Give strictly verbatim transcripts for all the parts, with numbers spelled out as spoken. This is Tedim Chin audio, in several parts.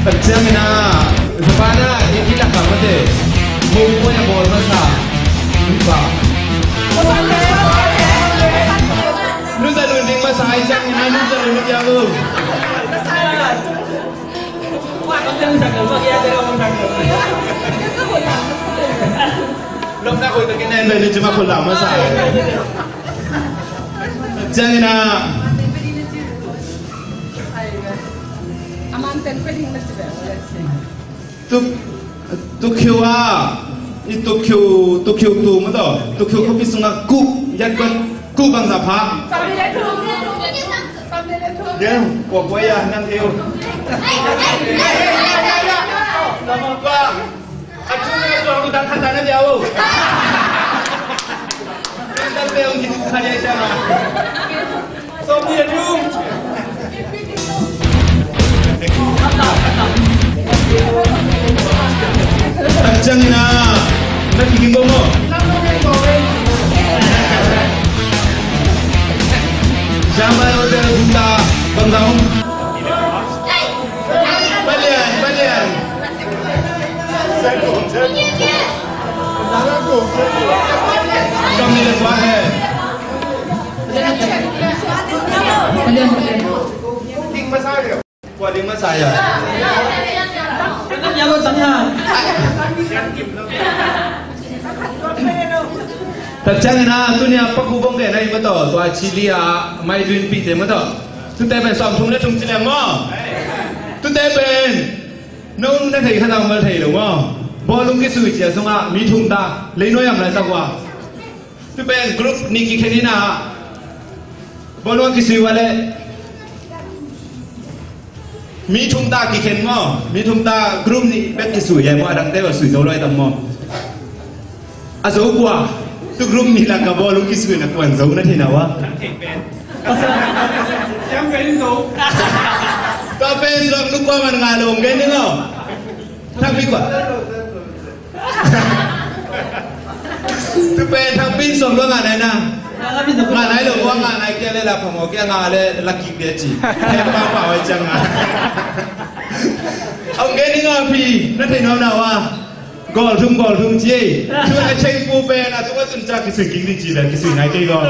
Tak ciangin ah, Japan ah i kilak a mate, mopawi a bawl masa. Nupa. Nuza lun ding masa ai ciangin ah, nuza lun ding ya lo. Lok na koi takin en beli cuma kula masa. Ciangin ah. Tuk, Tokyo ah, i Tokyo, Tokyo tu ma to, Tokyo khuapi sungah kuh, yat kuh, kuh bangzah pha. Dia, kua kua ya, nang tiu. A tu ni a tu aku dah kata na dia oh. Nang dah dia ong kita kaya siapa. Takcang ina. Nak bikin bomo. Siapa yang udah buka bangdaung? Balian, balian. Kami lepas eh. Ding Messiah. Kua ding Messiah. Takcang ina, tunia paku bong ke nai mato, tua chili a mai duin pi te mato. Tute pen som thum le thum chilem mo. Tute pen nong na thei kha nong mal thei lo mo. Bawlung kisui cia sunga mi thum ta lei noi am lai ta kua. Tu pen group ni kikhen ina. Bawlung kisui wale. Mi thum ta kikhen mo. Mi thum ta group ni bet kisui ya mo, adang te wa sui to loi tam mo. A zo kua. Tu group ni la ka bawlung kisui na kuan zo na thei na wa. Tua pen zo nu kua man nga lo ngen ni lo. Thak pi kua. Tu pen thang pin song lo nga nai na. Nga nai lo, nga nai kia le la pamo kia nga le la kik dia ci. He pa pa wai chang nga. Ong gen ni nga pi, na thei no na wa. Gol thum, gol thum ci. Tu a cheng pu pen a tu wa tun cha kisui king ni ci le kisui nai kei gol.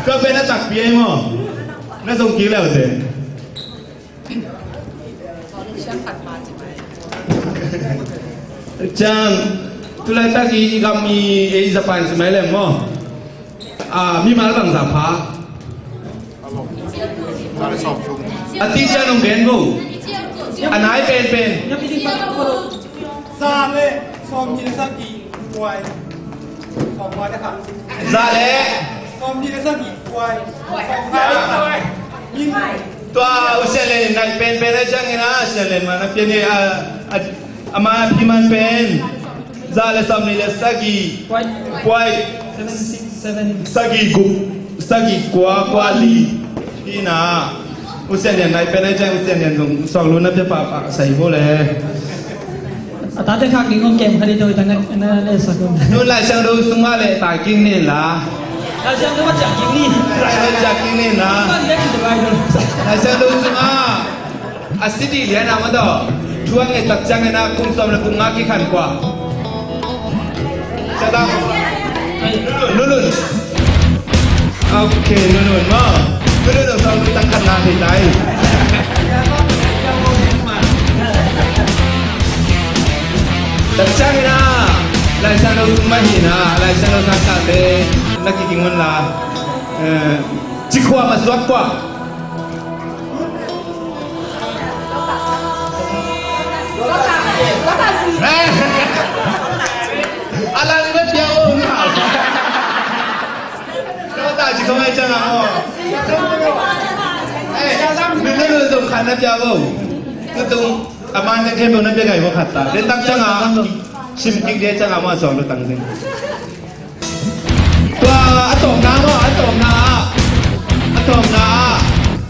Ka pen a tak pi ai mo. Na song kik le wa te. Ciang, tulaitak i gam i ei Japan ci mai lem maw? A, mimal bangzah pha. A teacher nong gen bo. A nai penpen. Za le sawmnih le sagih kuai. Sawmkuai le khat. Za le sawmnih le sagih kuai. Sawmkuai. Tua u Sian Len nai penpen a ciangin a Sian Len man a pian hi a, a, a man a pi man pen. Za le sawmnih le sagih. Kuai. Kuai. Seven six seven. Sagih guk. Sagih kua kua li. Hi na. U Sian Lian nai pen ai ciang U Sian Lian zong suang lu na pia pahpah sai bo le. A tate khak ding kong kem kha ding to i tang na le sak kong. Nu Lai Siangtho sungah le tai king nen la. Lai Siangtho ciah king ni. Lai Siangtho ciah king nen la. Lai Siangtho sungah. A city lian a ma daw. Thu a nget tak ciangin a kum sawm le kum nga kikhan kua. Ca dang. Nunun. Ok, Nunun maw. Nunun dong sawm le tang khat na thei tai. Tak ciangin a. Lai Siangtho sung mah hi na. Lai Siangtho sang kate. Na kiking man la. Eh, cikhua ma suak kua. Alang na pia o na. Kau tak cik kau macam apa? Eh, dulu tu kan na pia o. Tu tu aman na kau na pia kai mo kata. Dia tak cang ah. Sim kik dia cang ah, ma song tu tang sing. Tua a tawpna maw, a tawpna ah. A tawpna ah.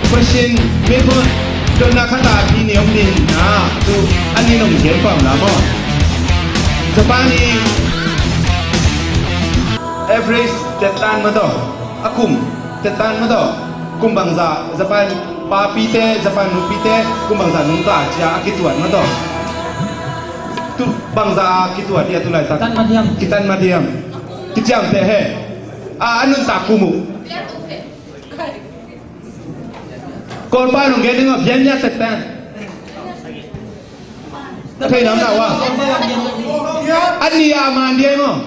Question, mi khun dotna khat ah pi ni om ni na. Tu a ni nong gen pam la maw. Japan i average tettan ma tawh. A kum tettan ma tawh. Kum bangzah Japan Papite, Japan nupite, kum bangzah nungta cia a kituat na tawh. Tu bangzah a kituat ia tu laitak. Kitan madiam. Kitan madiam. Kiciamteh he. A, a nuntak kum uh. Kawlpa nong gen ding a bian ia tektek. Na thei nam na wa. A ni a man dia maw.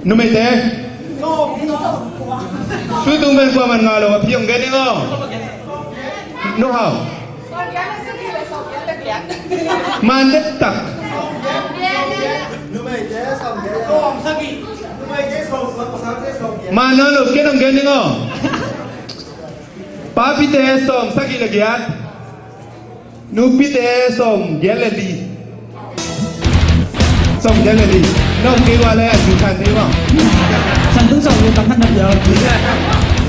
Numeite. Tutung pen kua man nga lo a phi ong gen ing aw. Nu hau. Man det tak. Man na lo ken ong gen ing aw. Papite sawm sagih le giat. Nupite sawm giat le li. Sawm giat le li. Nop kei ua le a sing khan ding maw. San tung sawm lu tang khan na piau.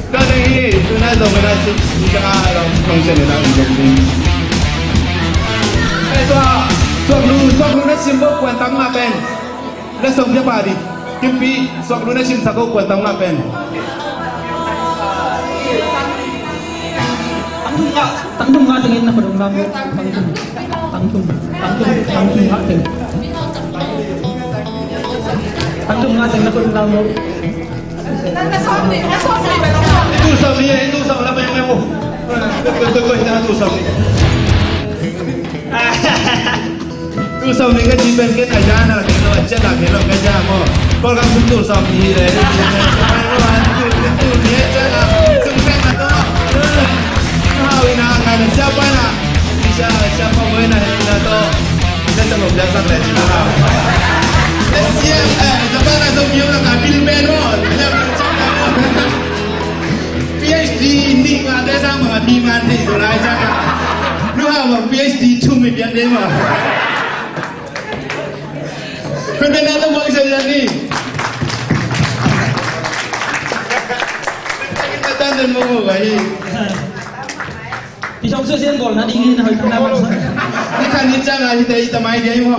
Tua leng hi, tu na zong na sim, ni ka a long kong sen na zong ding. Eh, tua, suak lu, suak lu na sim bo kuan tam nga pen. Na sawm pia pa di. Kimpi, suak lu na sim sak o kuan tam nga pen. Tang tum nga, tang tum nga tengin na padong lam. Tang tum, tang tum, tang tum, tang tum nga teng. Tang tum nga teng na padong lam. Tu sawm ni, tu sawm la pen mo. Tu sawm ni. Tu sawm ni ka ci pen ken a za na la ken lo, a ciat la ken lo ka za maw. Paul Gam Sung tu sawm ni hi le. Tu, tu ni a ciat la. Tung pek la tu. Hau ina ngai na sia pa na. Sia, sia pa mo na na tu. Sia sa mo sia sa le na. Sia, eh, sa pa na tu mi na ka bil pen maw. Sia pa na. PhD nih ngah te sang mah mi man thei zo lai ciang a. Lu hau mah PhD thum i pian te mah. Kun te na tawh buang sa ni. Kun te na tan den mo mo ka hi. Pi song su sian bol na ding in hoi tang na bang sa. Ni kan ni ciang a hi te i tamai dia i mo.